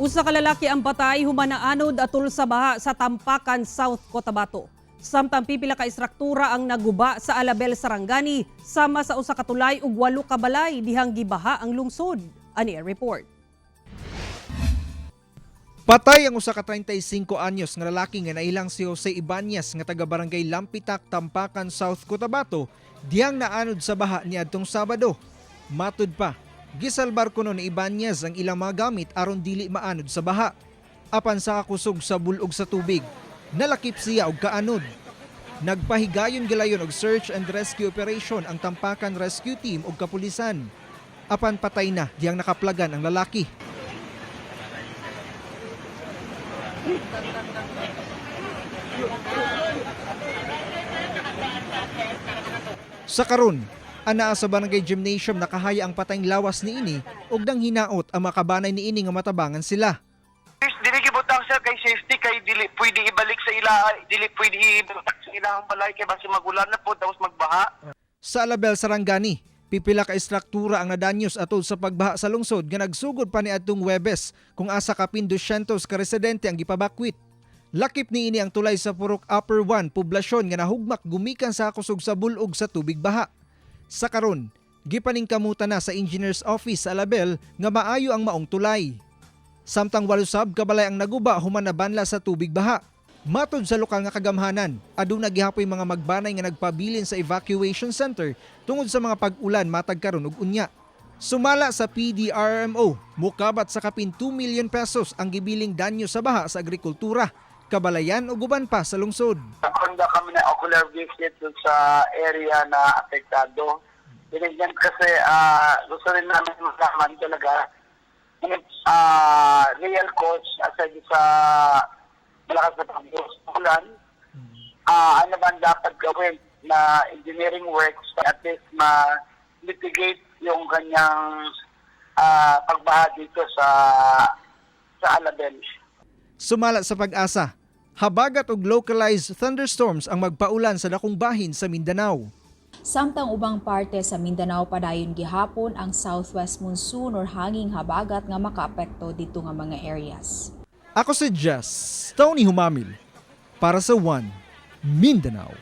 Usa ka lalaki ang patay human naanod atol sa baha sa Tampakan, South Cotabato. Samtang pipila ka istruktura ang naguba sa Alabel, Sarangani, sama sa usa ka tulay ug walo ka balay dihang gibaha ang lungsod. Ani ang report. Patay ang usa ka 35 anyos nga lalaki nga nailang si Jose Ibanez nga taga Barangay Lampitak, Tampakan, South Cotabato, diyang naanod sa baha niadtong Sabado. Matud pa, gisalbar kuno ni Ibanez ang ilang mga gamit aron dili maanod sa baha. Apan sa kakusog sa bulog sa tubig, nalakip siya og kaanod. Nagpahigayon gilayon og search and rescue operation ang Tampakan Rescue Team ug kapulisan. Apan patay na diyang nakaplagan ang lalaki. Sa karon, anaa sa barangay gymnasium nakahaya ang patayng lawas niini ug nang hinaot ang makabanay niini nga matabangan sila. Dili gibutang, sir, kay safety, kay dili pwede ibalik sa ila, dili pwede ibalik sa ilang balay kay basi magulan na po tapos magbaha. Sa Alabel, Sarangani, pipila ka istruktura ang nadanyos atol sa pagbaha sa lungsod nga nagsugod pa niadtong Huwebes kung asa kapin 200 ka residente ang gipabakwit. Lakip niini ang tulay sa Purok Upper 1 poblasyon nga nahugmak gumikan sa kusog sa bulog sa tubig baha. Sa karon, gipaningkamutan na sa Engineers Office sa Alabel nga maayo ang maong tulay. Samtang walo sab kabalay ang naguba human nabanla sa tubig baha. Matod sa lokal nga kagamhanan, aduna gihapoy mga magbanay nga nagpabilin sa evacuation center tungod sa mga pag-ulan matag karon ug unya. Sumala sa PDRMO, mukabat sa kapin 2 million pesos ang gibiling danyo sa baha sa agrikultura, kabalayan ug uban pa sa lungsod. Nagkonda kami ng ocular visit dun sa area na apektado. Tinignan kasi gusto rin namin malaman talaga real cause aside sa malakas na pagbuhos ng ulan, ano ba ang dapat gawin na engineering works at least ma-mitigate yung kanyang pagbaha dito sa Alabel. Sumala sa PAGASA, habagat og localized thunderstorms ang magpaulan sa dakong bahin sa Mindanao. Samtang ubang parte sa Mindanao, padayon gihapon ang southwest monsoon or hanging habagat nga makaapekto didto nga mga areas. Ako si Jess Tony Humamil para sa One Mindanao.